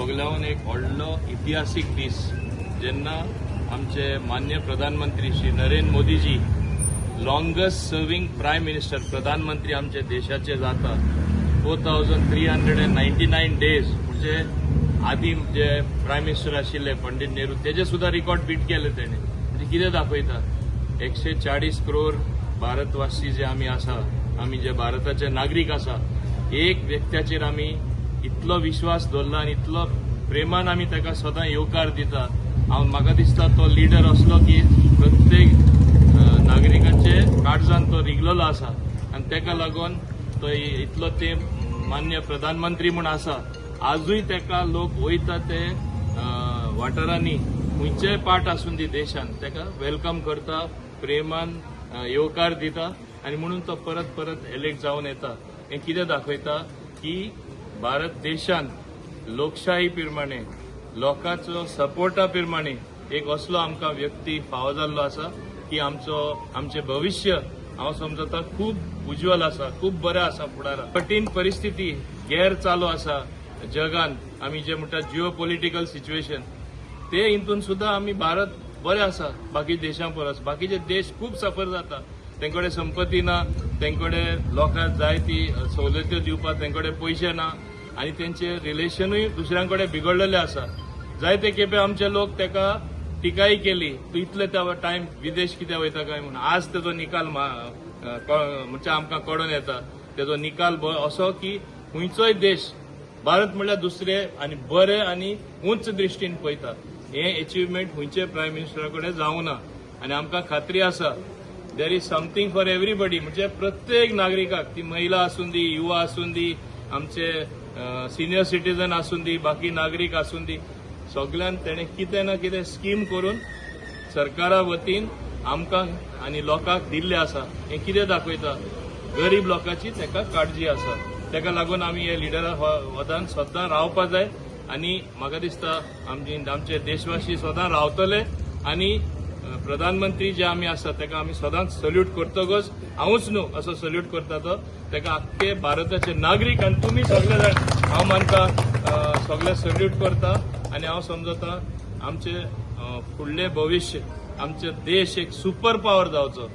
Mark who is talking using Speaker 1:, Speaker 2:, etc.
Speaker 1: सगल्याहून एक व्हडलो इतिहासीक दीस, जेन्ना आमचे मान्य प्रधानमंत्री श्री नरेंद्र मोदीजी लॉंगस्ट सर्विंग प्रायम मिनिस्टर, प्रधानमंत्री आमचे देशाचे जाता. 4399 days, म्हणजे आदी जे प्रायम मिनिस्टर आशिल्ले पंडित नेहरू, तेजे सुद्धा रिकॉर्ड बीट केले तेणे. म्हणजे कितें दाखयता, 140 करोड भारतवासी जे आमी आसा, आमी जे भारताचे नागरीक आसा, एक व्यक्त्याचेर आमी इतलो विश्वास दवरला आनी इतलो प्रेमान आमी ताका सदां येवकार दिता. हांव म्हाका दिसता तो लिडर असलो की प्रत्येक नागरिकांचे काळजान तो रिगलेलो आसा आनी ताका लागून तो इतलो ते मान्य प्रधानमंत्री म्हूण आसा. आजूय ताका लोक वयता ते वाठारांनी, खंयचेय पार्ट आसूं दी देशान, ताका welcome करता, प्रेमान येवकार दिता आनी म्हणून तो परत परत एलेक्ट जावन येता. हें कितें दाखयता की भारत देशान लोकशाही प्रमाणे, लोकांचो सपोर्टा प्रमाणे एक असलो आमकां व्यक्ती फावो जाल्लो आसा की आमचो आमचें भविश्य हांव समजता खूब उज्ज्वल आसा, खूब बरें आसा फुडाराक. कठीण परिस्थिती गैर चालू आसा जगान, आमी जे म्हणटा जिओ पॉलिटिकल सिच्युएशन, ते हितून सुद्दां आमी भारत बरें आसा बाकी देशां परस. बाकीचे देश खूब सफर जाता, तेंचे कडेन संपत्ती ना, तेंचे कडेन लोकांक जाय ती सवलत्यो दिवपाक तेंचे कडेन पयशे ना आनी तेंचे रिलेशनूय दुसऱ्यां कडेन बिगडलेले आसा. जायते खेपे आमचे लोक तेका टिकाय केली, तूं इतले त्या टायम विदेश कित्याक वयता काय म्हणून. आज तेजो निकाल म्हणजे आमकां कळोन येता. तेजो निकाल असो की खंयचोय देश भारत म्हणल्यार दुसरे आनी बरे आनी उंच दृश्टीन पळयता. हे एचिवमेंट खंयचे प्रायम मिनिस्टरा कडेन जावना आनी आमकां खात्री आसा, there is something for everybody. म्हणजे प्रत्येक नागरिकाक, ती महिला आसूं दी, युवा आसूं दी, आमचे सिनियर सिटीजन आसूं दी, बाकी नागरीक आसूं दी, सगळ्यान तेणें कितें ना कितें स्कीम करून सरकारा वतीन आमकां आनी लोकांक दिल्लें आसा. हें कितें दाखयता, गरीब लोकांची ताका काळजी आसा. ताका लागून आमी हे लिडरा वदान सदां रावपा जाय आनी म्हाका दिसता आमची आमचे देशवासी सदां रावतले आनी प्रधानमंत्री जे आमी आसा ताका आमी सदांच सल्यूट करतकच, हांवूच न्हू असो सल्यूट करता तो, ताका आख्खे भारताचे नागरीक आनी तुमी सगळे जाण हांव मानता सगळे सल्यूट करता. आनी हांव समजता आमचे फुडलें भविश्य, आमचे देश एक सुपर पावर जावचो.